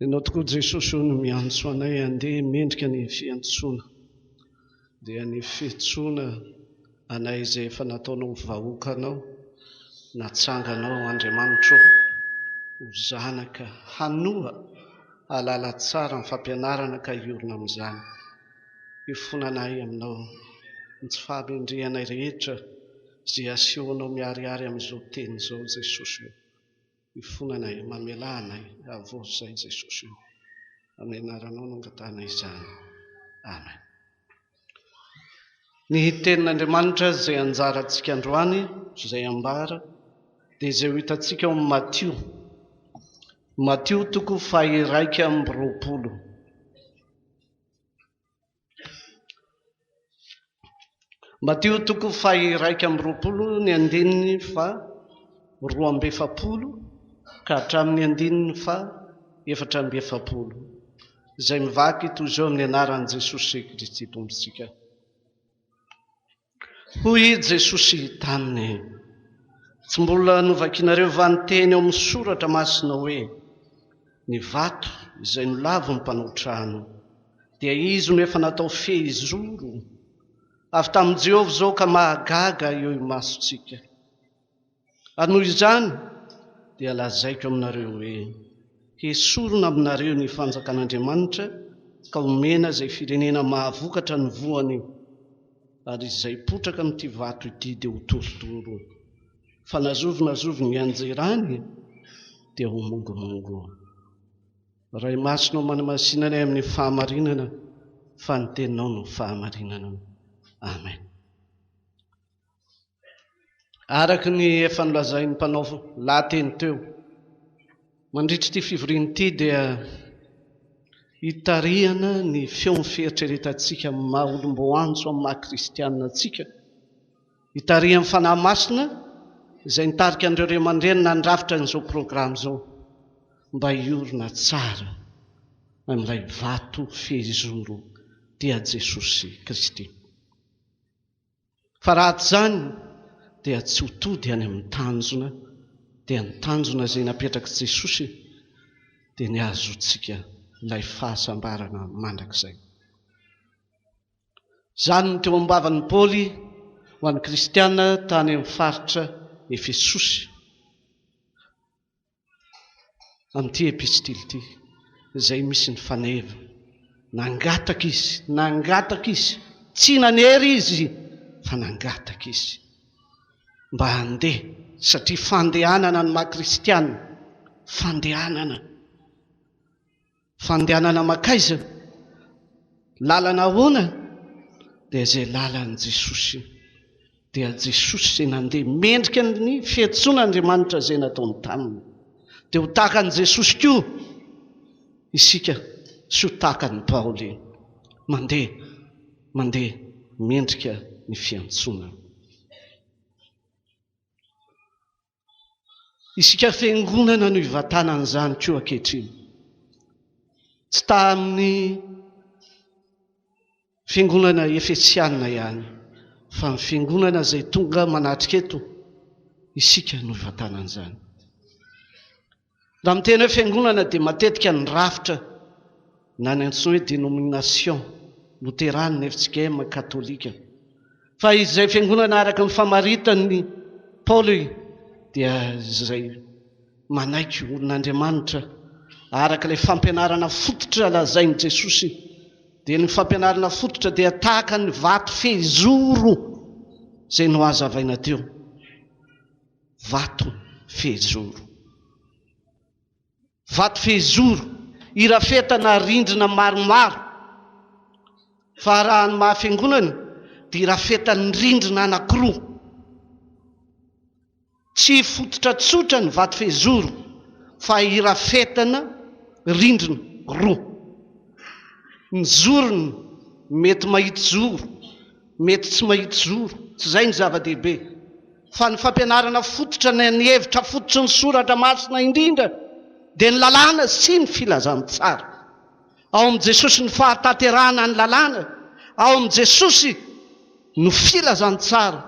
Ianao tokoa Jesosy ô no miantso anay handeha mendrika ny fiantsoana, dia ny fiantsoana anay izay efa nataonao vahoakanao, natsanganao Andriamanitra ô ho zanaka hanoa hahalala tsara ny fampianarana ka hiorina amin'izany. Hifonanay aminao ny tsy fahamendrehanay rehetra izay asehonao miharihary amin'izao teny izao Jesosy ô. Hifonanay, mamelà anay, havozo izay Jesosy ô. Amin'ny anaranao no angatahanay izany. Amen. Ny tenin'Andriamanitra izay anjarantsika androany, izay ambara, dia izay ho hitantsika ao amin'ny Matio. Matio toko faha-21. Matio toko faha-21 ny andininy faha-42 ka hatramin'ny andininy faha-44, izay mivaky toy izao amin'ny anaran'i Jesosy Kristy Tompontsika. Hoy i Jesosy taminy, Tsy mbola novakinareo va ny teny ao amin'ny Soratra Masina hoe, Ny vato izay nolavin'ny mpanao trano, dia izy no efa natao fehizoro. Avy tamin'i Jehovah izao ka mahagaga eo imasontsika. Ary noho izany dia lazaiko aminareo hoe, Hesorina aminareo ny fanjakan'Andriamanitra ka homena izay firenena mahavokatra ny voany, ary izay potraka amin'ity vato ity dia ho torotoro, fa na zovy na zovy nianjerany dia ho mongomongo. Ray Masina ô manamasina anay amin'ny fahamarinana, fa ny teninao no fahamarinana. Amen. Araka ny efa nolazain'ny mpanao lahateny teo, mandritra ity fivoriana ity dia hitarihana ny feon'ny fieritreretantsika amin'ny maha olom-boantso amin'ny maha kristianina antsika, hitarihan'ny Fanahy Masina izay nitarika an'ireo ray aman-dreny nandrafitra an'izao programa izao mba hiorina tsara amin'ilay vato fehizoro dia Jesosy Kristy. Fa raha tsy izany dia tsy ho tody any amin'ny tanjona, dia ny tanjona izay napetrak'i Jesosy dia ny hahazoantsika ilay fahasambarana mandrakizay. Izany no teo am-bavan'i Paoly ho an'ny kristiana tany amin'ny faritra Efesosy. Amin'ity epistily ity, izay misy ny faneva. Nangataka izy, nangataka izy, tsy nanery izy, fa nangataka izy mba handeha, satria fandehanana ny maha kristiana, fandehanana. Fandehanana mankaiza? Lalana ahoana? Dia izay lalan'i Jesosy. Dia Jesosy izay nandeha mendrika ny fiantsoan'Andriamanitra izay nataony taminy. Dia ho tahaka an'i Jesosy koa isika sy ho tahaka an'i Paoly. Mandeha, mandeha mendrika ny fiantsoana. Isika fiangonana no ivantanana izany koa ankehitriny. Tsy tamin'ny fiangonana Efesiana ihany, fa ny fiangonana izay tonga manatrika eto, isika no ivantanana izany. Raha miteny hoe fiangonana dia matetika ny rafitra na ny antsoina hoe dénomination loterana, FJKM, katolika. Fa izay fiangonana araka ny famaritan'i Paoly dia izay manaiky olon'Andriamanitra araka ilay fampianarana fototra lazain'i Jesosy. Dia ny fampianarana fototra dia tahaka ny vato fehizoro izay nohazavaina teo. Vato fehizoro. Vato fehizoro irafetana rindrina maromaro. Fa raha ny maha fiangonana dia irafetan'ny rindrina anankiroa. Tsy fototra tsotra ny vato fehizoro fa irafetana rindrina roa. Ny zorony mety mahitsy zoro, mety tsy mahitsy zoro, tsy izay no zava-dehibe. Fa ny fampianarana fototra na ny hevitra fototry ny Soratra Masina indrindra dia ny lalàna sy ny filazantsara. Ao amin'i Jesosy ny fahatanterahana ny lalàna, ao amin'i Jesosy no filazantsara.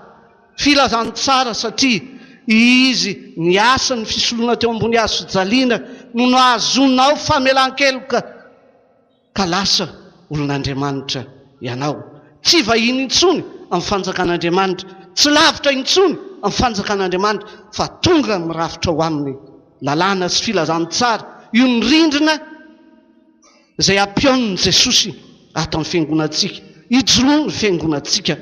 Filazantsara satria Izy niasa ny fisoloana teo ambony hazo fijaliana no nahazoanao famelan-keloka ka lasa olon'Andriamanitra ianao. Tsy vahiny intsony amin'ny fanjakan'Andriamanitra, tsy lavitra intsony amin'ny fanjakan'Andriamanitra fa tonga mirafitra ao aminy. Lalàna sy filazantsara io ny rindrina izay ampihaonin'i Jesosy ato amin'ny fiangonantsika, ijoroan'ny fiangonantsika.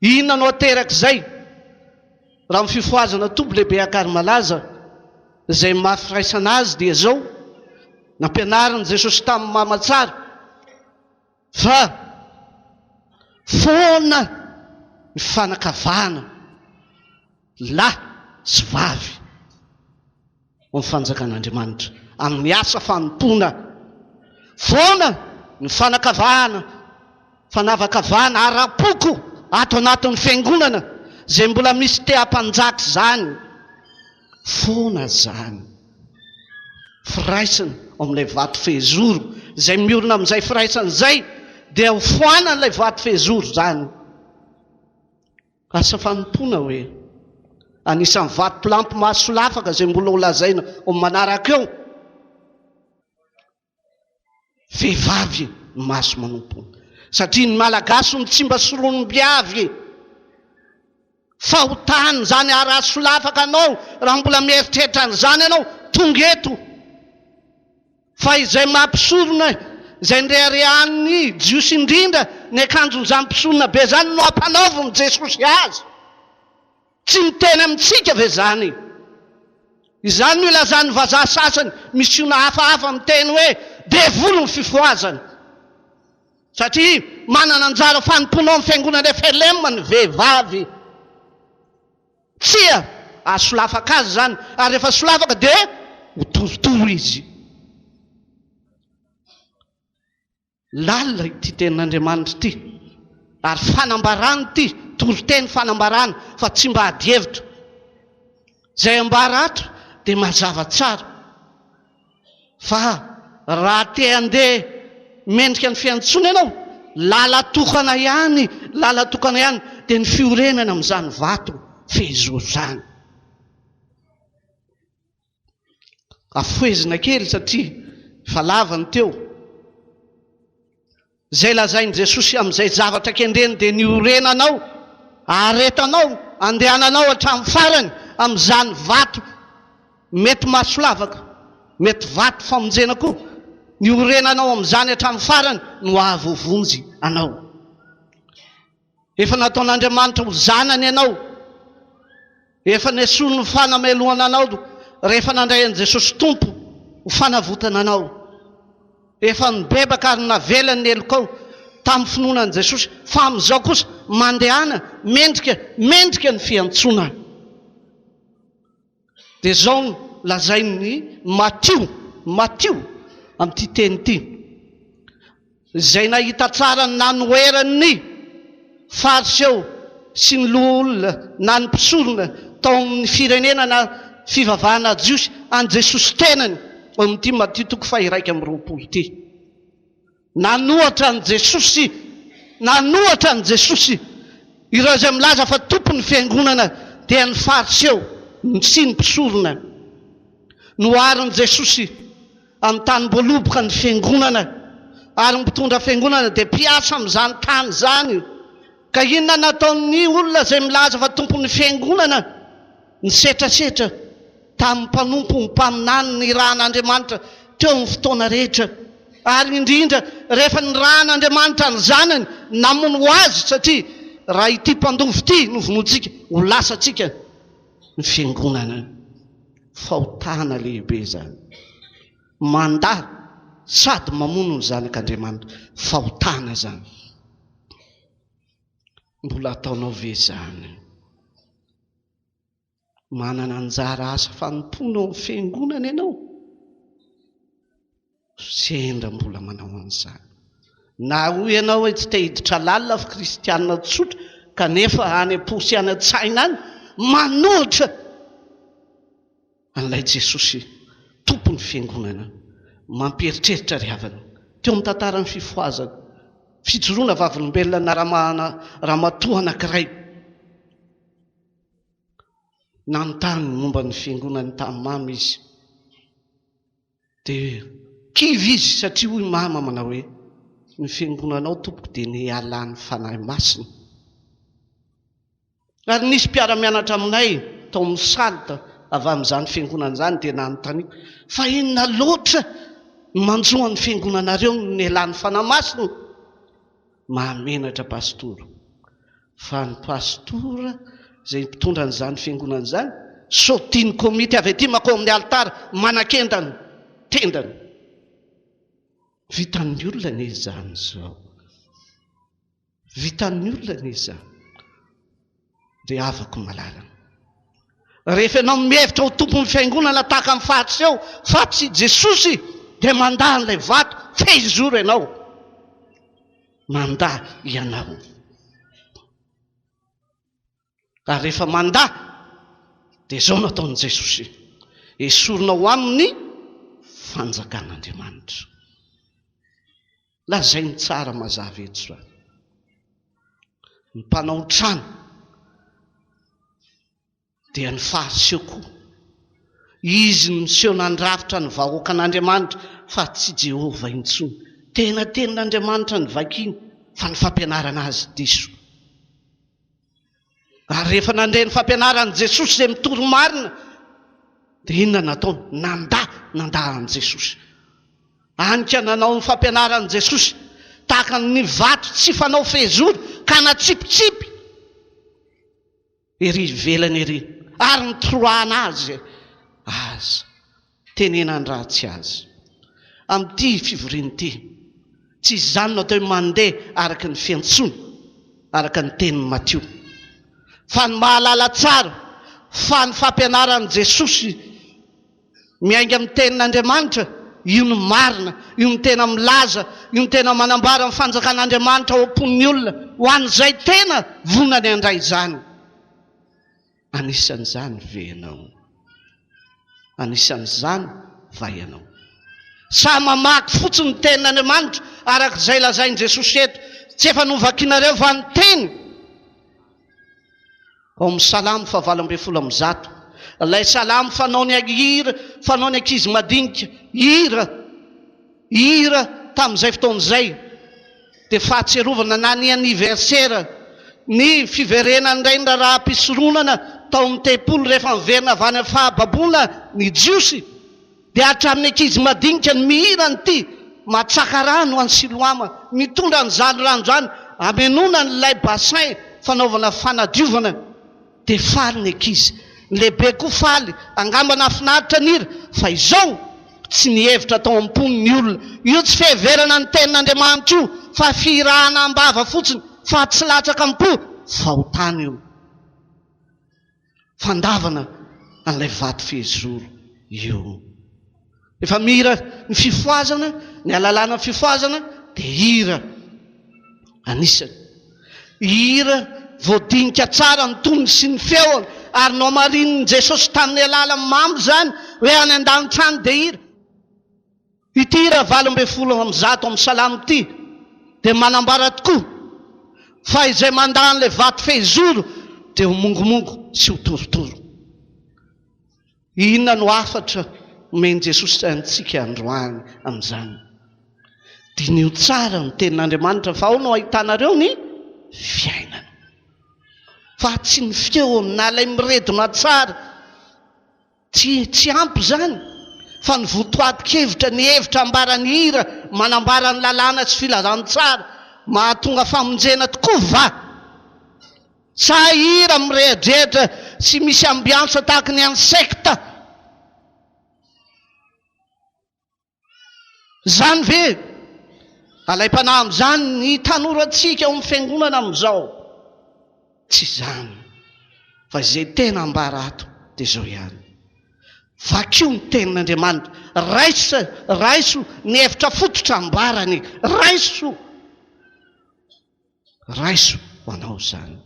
Inona no aterak'izay? Raha ny fifohazana Toby lehibe Ankarimalaza izay maha firaisana azy dia izao, nampianarin'i Jesosy tamin'ny mama tsara fa foana ny fanakavahana lahy sy vavy. ho amin'ny fanjakan'Andriamanitra, amin'ny asa fanompoana. Foana ny fanakavahana, fanavakavahana ara-poko ato anatin'ny fiangonana, izay mbola misy te hampanjaka izany. Foana izany. Firaisana ao amin'ilay vato fehizoro, izay miorina amin'izay firaisana izay, dia ho foanan'ilay vato fehizoro izany. Asa fanompoana hoe anisan'ny vatolampy mahasolafaka izay mbola ho lazaina ho manaraka eo. Vehivavy ny maso manompo. Satria ny Malagasy no tsy mba soronim-biavy. Fahotana izany ary hahasolafaka anao raha mbola mieritreritra an'izany ianao tonga eto. Fa izay maha mpisorona, izay nireharehan'ny Jiosy indrindra ny akanjon'izany mpisorona be izany no ampanaovin'i Jesosy azy. Tsy miteny amintsika ve izany? Izany no ilazan'ny vazaha sasany, misiona hafahafa miteny hoe devoly ny fifohazana. Satria manana anjara fanompoana ao amin'ny fiangonana FLM ny vehivavy. Tsia! Hahasolafaka azy izany, ary rehefa solafaka dia ho torotoro izy. Lalina ity tenin'Andriamanitra ity, ary fanambarana ity, toriteny fanambarana, fa tsy mba adihevitra. Izay ambara ato dia mazava tsara. Fa raha te handeha mendrika ny fiantsoana ianao, lala-tokana ihany, lala-tokana ihany dia ny fiorenana amin'izany vato fehizoro izany. Afohezina kely satria efa lava ny teo. Izay lazain'i Jesosy amin'izay zavatra kendreny dia ny hiorenanao, haharetanao, handehananao hatramin'ny farany amin'izany vato mety mahasolavaka, mety vato famonjena koa, ny hiorenanao amin'izany hatramin'ny farany no hahavoavonjy anao. Efa nataon'Andriamanitra ho zanany ianao. Efa nesoriny ny fanamelohana anao rehefa nandray an'i Jesosy Tompo ho fanavotana anao. Efa nibebaka ary navelany ny helokao tamin'ny finoana an'i Jesosy, fa amin'izao kosa mandehana mendrika, mendrika ny fiantsoana. Dia izao no lazain'i Matio, Matio, amin'ity teny ity, Izay nahita tsara ny nanoheran'ny Fariseo sy ny loholona na ny mpisorona tao amin'ny firenena na fivavahana jiosy an'i Jesosy tenany, ao amin'ity Matio toko faha-21 ity. Nanohatra an'i Jesosy, nanohatra an'i Jesosy ireo izay milaza fa tompon'ny fiangonana dia ny Fariseo sy ny mpisorona. Noharin'i Jesosy amin'ny tanim-boaloboka ny fiangonana ary ny mpitondra fiangonana dia mpiasa amin'izany tany izany. Ka inona nataon'ny olona izay milaza fa tompon'ny fiangonana? Nisetrasetra tamin'ny mpanompo ny mpaminany nirahan'Andriamanitra teo amin'ny fotoana rehetra, ary indrindra rehefa nirahan'Andriamanitra ny Zanany namono azy, satria raha ity mpandova ity no vonointsika, ho lasantsika ny fiangonana. Fahotana lehibe izany. Mandà sady mamono ny Zanak'Andriamanitra. Fahotana izany. Mbola ataonao ve izany? Manana anjara asa fanompoana ao amin'ny fiangonana ianao? Sendra mbola manao an'izany. Na hoy ianao hoe tsy te hiditra lalina fa kristiana tsotra, kanefa any am-po sy any an-tsaina any, manohitra an'ilay Jesosy Tompon'ny fiangonana. Mampieritreritra ry havana. Teo amin'ny tantaran'ny fifohazana, fijoroana vavolombelona naramahana ramatoa anankiray. Nanontany ny momba ny fiangonany tamin'i Mama izy. Dia kivy izy satria hoy mama manao hoe, ny fiangonanao tompoko dia nialan'ny Fanahy Masina. Ary nisy mpiara-mianatra aminay tao amin'ny SALT avy amin'izany fiangonana izany dia nanontaniako, fa inona loatra no manjo an'ny fiangonanareo no nialan'ny Fanahy Masina? Mahamenatra pastora. Fa ny pastora izay mpitondra an'izany fiangonana izany, saotian'ny komity avy aty mankao amin'ny alitara, manakenda ny tendany. Vitan'ny olona anie izany izao. Vitan'ny olona anie izany. Ry havako malala. Rehefa ianao mihevitra ho tompon'ny fiangonana tahaka ny Fariseo fa tsy Jesosy dia mandà an'ilay vato fehizoro ianao. Mandà ianao. Ary rehefa mandà dia izao no ataon'i Jesosy, esorina ho aminy ny fanjakan'Andriamanitra. Lazainy tsara mazava eto izany. Ny mpanao trano dia ny Fariseo koa. Izy no niseho nandrafitra ny vahoakan'Andriamanitra fa tsy Jehovah intsony. Tena tenin'Andriamanitra no vakiny fa ny fampianarana azy diso. Ary rehefa nandre ny fampianaran'i Jesosy izay mitory marina, dia inona no nataony? Nandà, nandà an'i Jesosy. Hany ka nanao ny fampianaran'i Jesosy tahaka ny vato tsy fanao fehizoro ka natsipitsipy ery ivelany ery, ary nitoroahana azy aza. Tenenan-dratsy azy. Amin'ity fivoriana ity, tsy izany no atao hoe mandeha araka ny fiantsoana, araka ny tenin'i Matio. Fa ny mahalala tsara fa ny fampianaran'i Jesosy miainga amin'ny tenin'Andriamanitra, io no marina, io no tena milaza, io no tena manambara ny fanjakan'Andriamanitra ao am-pon'ny olona, ho an'izay tena vonona ny handray izany. Anisan'izany ve ianao? Anisan'izany va ianao? Sa mamaky fotsiny ny Tenin'Andriamanitra araka izay lazain'i Jesosy eto? Tsy efa novakinareo va ny Teny? Ao amin'ny Salamo fahavalo 118, ilay salamo fanaon'ny hira, fanaon'ny ankizy madinika, hira, hira tamin'izay fotoana izay. dia fahatsiarovana na ny anniversaire, ny fiverenan'indray ny raharaham-pisoronana tao amin'ny tempoly rehefa niverina avy any amin'ny fahababoana ny Jiosy, dia hatramin'ny ankizy madinika no mihira an'ity, matsaka rano any Siloama, mitondra an'izany rano izany hamenoana an'ilay bassin fanaovana fanadiovana. Dia faly ny ankizy. Ny lehibe koa faly, angamba nahafinaritra ny hira, fa izao, tsy nihevitra tao am-pony ny olona. Io tsy fiheverana ny Tenin'Andriamanitra io, fa fihirahana am-bava fotsiny, fa tsy latsaka am-po. Fahotana io. Fandavana an'ilay vato fehizoro io. Efa mihira ny fifohazana, ny alalàna fifohazana dia hira anisany. Hira voadinika tsara ny tonony sy ny feony ary nohamarinin'i Jesosy tamin'ny alalan'ny mamy izany hoe any an-danitra any dia hira. Ity hira 118 amin'ny salamo ity dia manambara tokoa fa izay mandà an'ilay vato fehizoro dia ho mongomongo sy ho torotoro. Inona no hafatra omen'i Jesosy antsika androany amin'izany? Diniho tsara ny Tenin'Andriamanitra fa ao no ahitanareo ny fiainana. Fa tsy ny feony na ilay miredona tsara. Tsy, tsy ampy izany. Fa ny votoatin-kevitra, ny hevitra ambaran'ny hira manambara ny lalàna sy filazantsara mahatonga famonjena tokoa va? Sa hira mirehadrehatra sy misy ambiance tahaka ny an'ny secte? Izany ve? Alaim-panahy amin'izany ny tanorantsika ao amin'ny fiangonana amin'izao? Tsy izany. Fa izay tena ambara ato dia izao ihany. Vakio ny tenin'Andriamanitra. Raiso, raiso ny hevitra fototra ambarany. Raiso. Raiso ho anao izany.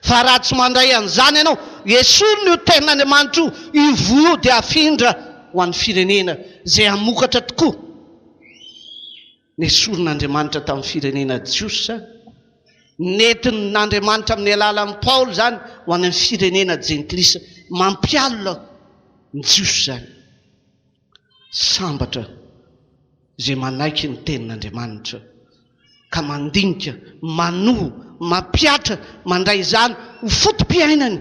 Fa raha tsy mandray an'izany ianao, esorina io tenin'Andriamanitra io, io voa io dia afindra ho an'ny firenena izay hamokatra tokoa. Nesorin'Andriamanitra tamin'ny firenena jiosy izany. Nentin'Andriamanitra amin'ny alalan'i Paoly izany ho any amin'ny firenena jentilisa. Mampialona ny jiosy izany. Sambatra izay manaiky ny tenin'Andriamanitra ka mandinika, manoa, mampihatra, mandray izany ho foto-piainany.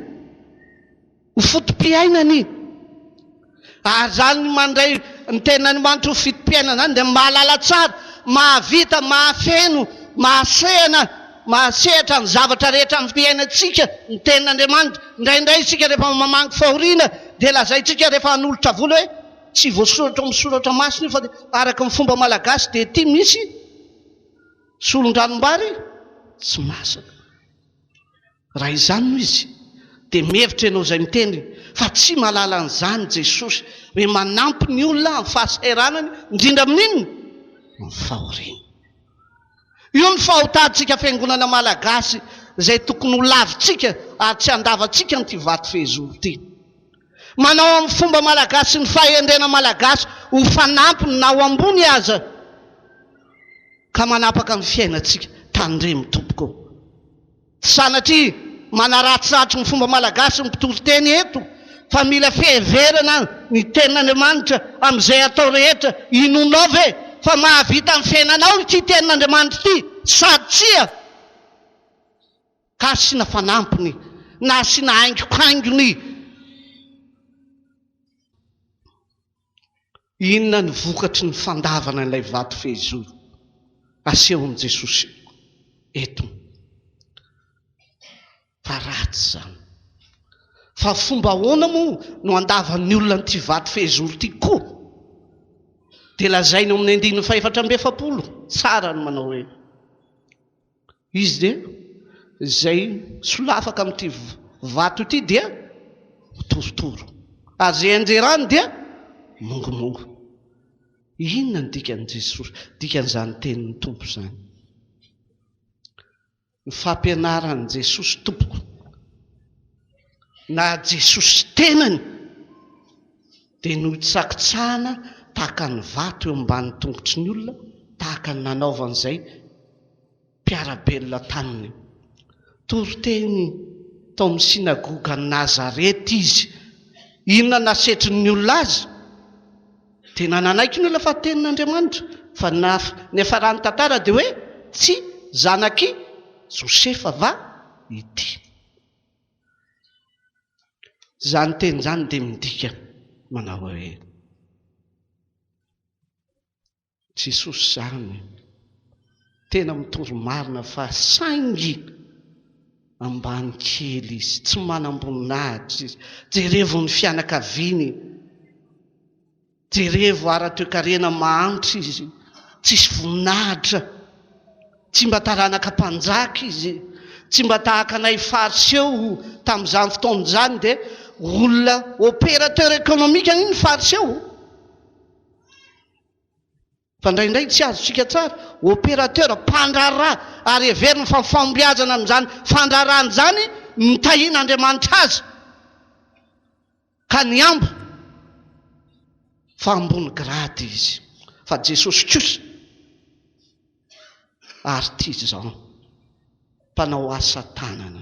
Ho foto-piainany. Ary izany mandray ny tenin'Andriamanitra ho foto-piainana izany dia mahalala tsara, mahavita, mahafeno, mahasehana, mahasehatra ny zavatra rehetra amin'ny fiainantsika ny tenin'Andriamanitra. Indraindray isika rehefa mamangy fahoriana dia lazaintsika rehefa hanolotra vola hoe tsy voasoratra ao amin'ny soratra masina io fa araka ny fomba malagasy dia ity misy solon-dranombary tsy masaka. Raha izany no izy, dia mihevitra ianao izay miteny fa tsy mahalala an'izany Jesosy, hoe manampy ny olona amin'ny fahasahiranany, indrindra amin'inona? Amin'ny fahoriana. Io ny fahotantsika fiangonana malagasy izay tokony ho lavintsika ary tsy handavantsika an'ity vato fehizoro ity. Manao amin'ny fomba malagasy sy ny fahendrena malagasy ho fanampiny na ho ambony aza ka manapaka ny fiainantsika. Tandremo tompoko. Tsy sanatria manaratsiratsy ny fomba malagasy ny mpitory teny eto fa mila fiheverana ny tenin'Andriamanitra amin'izay atao rehetra. Inoanao ve fa mahavita ny fiainanao ity tenin'Andriamanitra ity sa tsia? Ka asiana fanampiny na asiana haingokaingony. Inona no vokatry ny fandavana ilay vato fehizoro asehon'i Jesosy eto? Fa ratsy izany. Fa fomba ahoana moa no andavan'ny olona an'ity vato fehizoro ity koa? Dia lazainy ao amin'ny andininy fahefatra amby 40 tsara ny manao hoe. Izy dia izay solafaka amin'ity vato ity dia ho torotoro, ary izay ianjerany dia mongomongo. Inona ny dikan'i Jesosy, dikan'izany tenin'ny Tompo izany? Ny fampianaran'i Jesosy tompoko, na Jesosy tenany dia nohitsakitsahana tahaka ny vato eo ambany tongotry ny olona, tahaka ny nanaovan'izay mpiara-belona taminy. Toriteny tao amin'ny synagogan'i Nazareta izy. Inona nasetrin'ny olona azy? Tena nanaiky ny olona fa tenin'Andriamanitra. Fa ny niafaran'ny tantara dia hoe tsy zanak'i Josefa va ity? Izany teny izany dia midika manao hoe. Jesosy zany tena mitory marina fa saingy ambany kely izy, tsy manam-boninahitra izy, jerevo ny fianakaviany, jerevo ara-toekarena mahantra izy, tsisy voninahitra, tsy mba taranaka mpanjaka izy, tsy mba tahaka anay fariseo tamin'izany fotoana izany dia olona opérateur économique anie ny fariseo. Fa indraindray tsy azontsika tsara, opérateur, mpandraharaha, ary heveriny fa ny fahombiazana amin'izany fandraharahana izany no tahian'Andriamanitra azy, ka nihambo fa ambony grade izy. Fa Jesosy kosa artisan, mpanao asa tanana.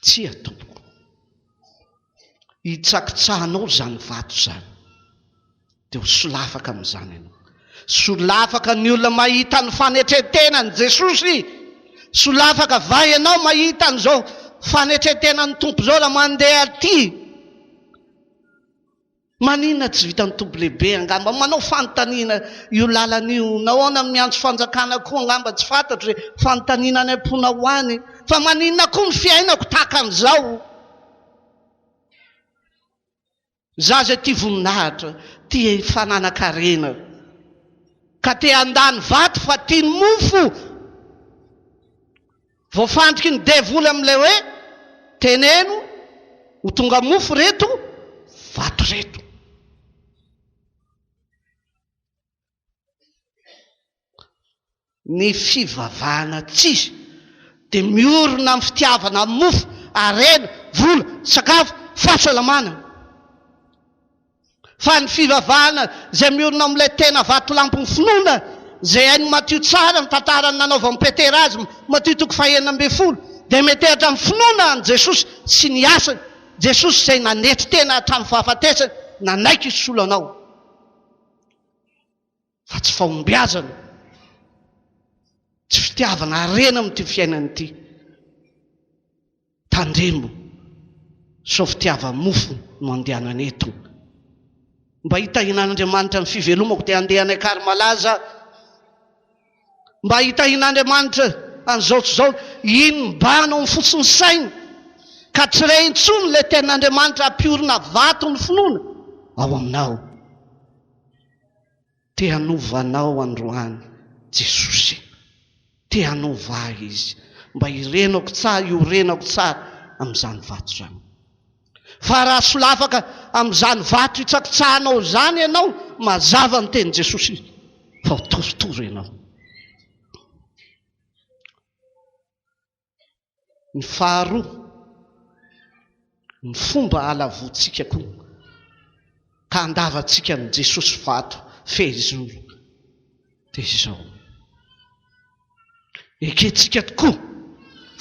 Tsia tompoko. Hitsakitsahanao izany vato izany, dia ho solafaka amin'izany ianao. Solafaka ny olona mahita ny fanetren-tenan'i Jesosy. Solafaka va ianao mahita an'izao fanetren-tenan'ny Tompo izao raha mandeha aty? Maninona tsy vitan'ny tompo lehibe angamba manao fanontaniana io lalana io, nahoana no miantso fanjakana koa angamba tsy fantatro izay fanontaniana any am-ponao any, fa maninona koa ny fiainako tahaka an'izao? Za izay tia voninahitra, tia fananan-karena, ka te handany vato fa tia ny mofo. Voafandriky ny devoly amin'ilay hoe teneno ho tonga mofo ireto vato ireto. Ny fivavahana tsy dia miorina amin'ny fitiavana mofo, harena, vola, sakafo, fahasalamana. Fa ny fivavahana izay miorina amin'ilay tena vatolampin'ny finoana, izay hain'i Matio tsara ny tantaran'ny nanaovan'i Petera azy, Matio toko faha-16, dia metehatra amin'ny finoana an'i Jesosy sy ny asany, Jesosy izay nanetry tena hatramin'ny fahafatesana, nanaiky hisolo anao. tsy fahombiazana, tsy fitiavana harena amin'ity fiainana ity. Tandremo sao fitiava-mofo no andehanana eto. Mba hitahian'Andriamanitra ny fivelomako dia handeha any Ankarimalaza aho. Mba hitahian'Andriamanitra an'izao sy izao. Iny mibahana ao amin'ny fotsiny saina ka tsy re intsony ilay tenin'Andriamanitra hampiorina vato ny finoana ao aminao. Te hanova anao androany Jesosy. Te hanova ahy Izy. Mba hirenako tsara, hiorenako tsara amin'izany vato izany. Fa raha solafaka amin'izany vato hitsakitsahanao izany ianao, mazava ny tenin'i Jesosy fa ho torotoro ianao. Ny faharoa, ny fomba ahalavoantsika koa ka handavantsika an'i Jesosy vato fehizoro dia izao, ekentsika tokoa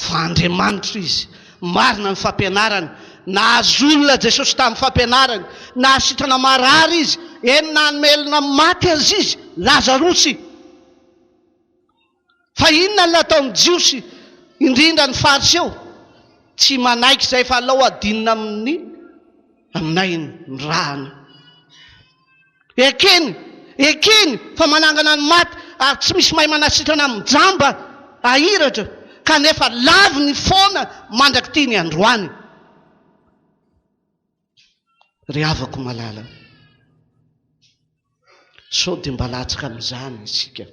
fa Andriamanitra Izy, marina ny fampianarany, nahazo olona Jesosy tamin'ny fampianarany, nahasitrana marary Izy, eny namelona maty aza Izy, Lazarosy. Fa inona no nataon'ny Jiosy, indrindra ny Fariseo? Tsy manaiky izay fa alao hadinina amin'ny aminay ny rany. Ekeny, ekeny fa manangana ny maty ary tsy misy mahay manasitrana amin'ny jamba ahiratra, kanefa laviny foana mandrak'ity ny androany. Ry havako malala, sao dia mba latsaka amin'izany isika?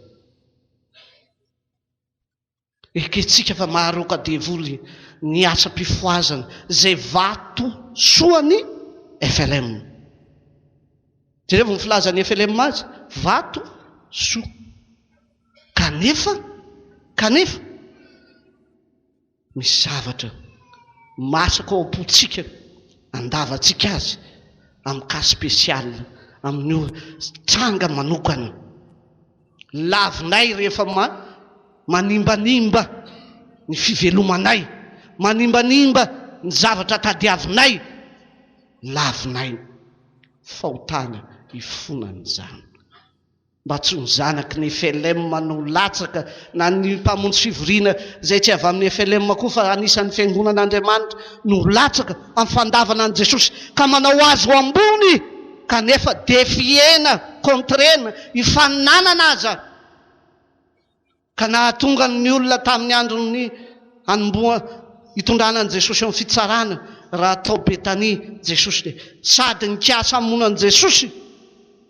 Ekentsika fa maharoaka devoly ny asam-pifohazana izay vato soan'ny FLM. Jerevo ny filazan'ny FLM azy, vato soa. Kanefa, kanefa, Misy zavatra masaka ao am-pontsika andavantsika azy amin'ny cas spécial, amin'ny tranga manokana. Lavinay rehefa manimbanimba ny fivelomanay, manimbanimba ny zavatra tadiavinay, lavinay. Fahotana ifonan'izany. Mba tsy ho ny zanaky ny FLM no latsaka na ny mpamonjy fivoriana izay tsy avy amin'ny FLM koa fa anisan'ny fiangonan'Andriamanitra no latsaka amin'ny fandavana an'i Jesosy ka manao azy ho ambony kanefa defiena, contrena, ifaninanana aza. Ka nahatonga ny olona tamin'ny andron'ny hanomboha hitondrana an'i Jesosy eo amin'ny fitsarana, raha tao Betania Jesosy dia sady nikasa hamono an'i Jesosy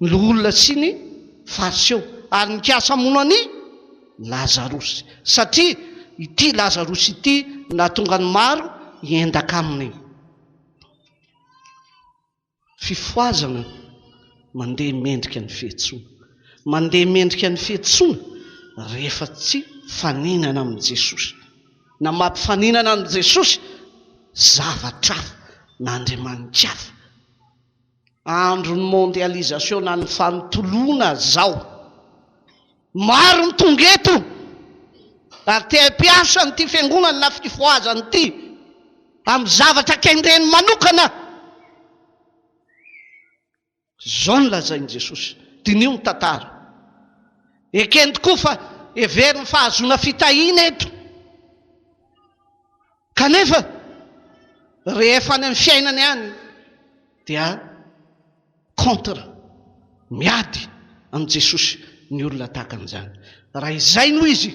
ny loholona sy ny Fariseo, ary nikasa hamono an'i Lazarosy, satria ity Lazarosy ity no nahatonga ny maro hiendaka aminy. Fifohazana mandeha mendrika ny fiantsoana. Mandeha mendrika ny fiantsoana rehefa tsy faninana amin'i Jesosy. Na mampifaninana amin'i Jesosy zavatra hafa na andriamani-kafa. Andron'ny mondialisation na ny fanontoloana zao. Maro ny tonga eto ary te hampiasa an'ity fiangonana na fifohazana ity amin'ny zavatra kendreny manokana. Izao no lazain'i Jesosy, diniho ny tantara. Ekeny tokoa fa heverin'ny fahazoana fitahiana eto. Kanefa rehefa any amin'ny fiainany any dia contre, miady amin'i Jesosy ny olona tahaka an'izany. Raha izay no izy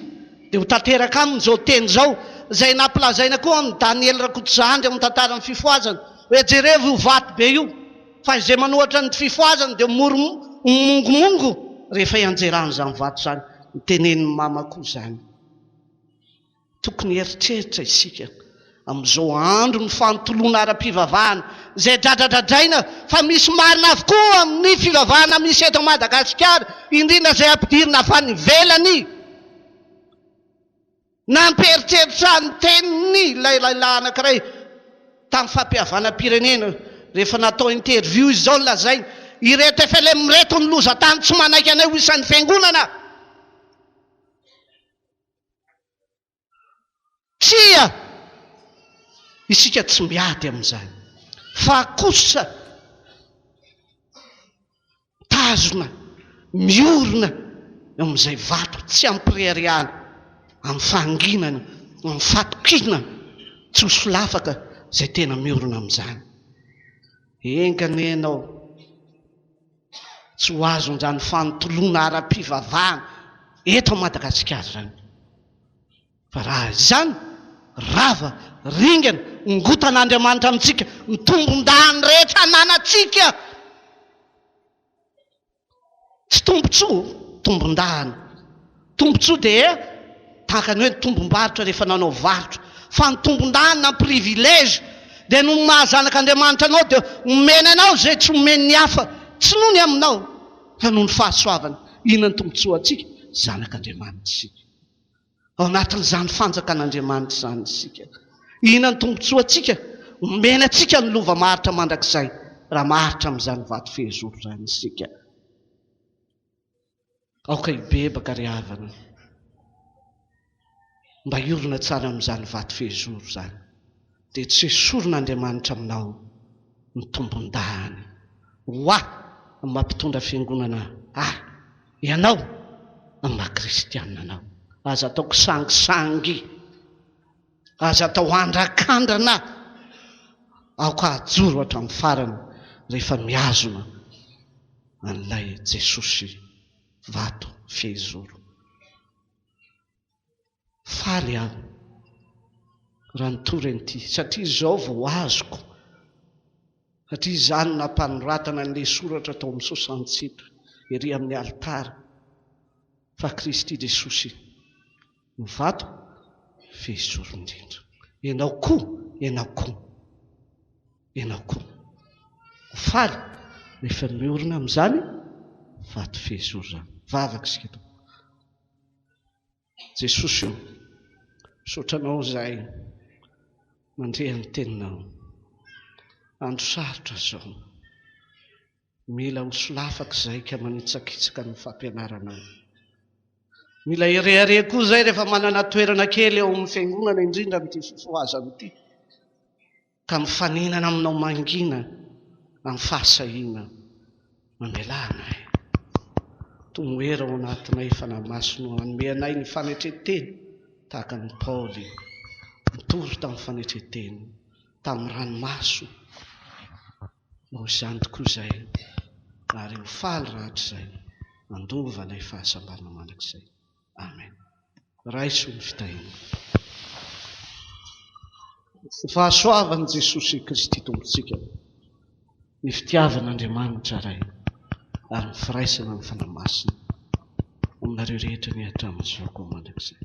dia ho tanteraka aminy izao teny izao, izay nampilazaina koa amin'i Daniel Rakotozandry ao amin'ny tantaran'ny fifohazana, hoe jerevo io vato be io, fa izay manohatra ny fifohazana dia ho mongomongo rehefa hianjeran'izany vato izany. Notenenin'i Mama koa izany. Tokony hieritreritra isika amin'izao andron'ny fanontoloana ara-pivavahana izay dradradradraina fa misy marina avokoa amin'ny fivavahana misy eto Madagasikara, indrindra izay ampidirina avy any ivelany. Nampieritreritra ny teniny ilay lehilahy anankiray tamin'ny fampihavanam-pirenena rehefa natao interview izy izao no lazainy, ireto FLM ireto ny loza tany tsy manaiky anay ho isan'ny fiangonana. Tsia! Isika tsy miady amin'izany, fa kosa mitazona, miorina. eo amin'izay vato tsy amim-pireharehana, amin'ny fahanginana, amin'ny fatokiana tsy ho solafaka izay tena miorina amin'izany. Enga anie ianao tsy ho azon'izany fanontoloana ara-pivavahana eto Madagasikara izany. Fa raha izany, rava, ringana, ongotan'Andriamanitra amintsika ny tombon-dahiny rehetra ananantsika. Tsy tombontsoa, tombon-dahiny. Tombontsoa dia tahaka ny hoe ny tombom-barotra rehefa nanao varotra. Fa ny tombon-dahiny na ny privilège dia noho ny maha zanak'Andriamanitra anao dia omena anao izay tsy omen'ny hafa, tsy noho ny aminao fa noho ny fahasoavany. Inona ny tombontsoantsika? Zanak'Andriamanitra isika. Ao anatin'izany fanjakan'Andriamanitra izany isika. Inona ny tombontsoantsika? Omena antsika ny lova maharitra mandrakizay raha maharitra amin'izany vato fehizoro izany isika. Aoka hibebaka ry havana mba hiorina tsara amin'izany vato fehizoro izany. Dia tsy esorin'Andriamanitra aminao ny tombon-dahiny. Ho ahy amin'ny maha mpitondra fiangonana ahy, ianao amin'ny maha kristianina anao. Aza atao kisangisangy, aza atao andrakandrana, aoka hajoro hatramin'ny farany rehefa mihazona an'ilay Jesosy vato fehizoro. Faly aho raha nitory an'ity satria izao vao azoko, satria izany no nampanoratana an'ilay soratra tao amin'ny soixante-sept ery amin'ny alitara fa Kristy Jesosy no vato fehizoro indrindra. Ianao koa, ianao koa, ianao koa. Ho faly rehefa miorina amin'izany vato fehizoro izany. Vavaka isika tompoko. Jesosy ô, misaotra Anao izahay mandre ny Teninao. Andro sarotra izao. Mila ho solafaka izahay ka manitsakitsaka ny fampianaranao. Mila hirehareha koa izahay rehefa manana toerana kely ao amin'ny fiangonana, indrindra amin'ity fifohazana ity. Ka mifaninana aminao mangina amin'ny fahasahiana mamelà anay. Tomoera ao anatinay Fanahy Masina o, hanome anay ny fanetren-tena tahaka an'i Paoly nitory tamin'ny fanetren-tena, tamin'ny ranomaso. Mba ho izany tokoa izay, ary ho faly rahatrizay handova ilay fahasambarana mandrakizay. Amen. Raiso ny fitahiana. Ny fahasoavan'i Jesosy Kristy Tompontsika, ny fitiavan'Andriamanitra Ray, ary ny firaisana amin'ny Fanahy Masina aminareo rehetra anie hatramin'izao koa mandrakizay.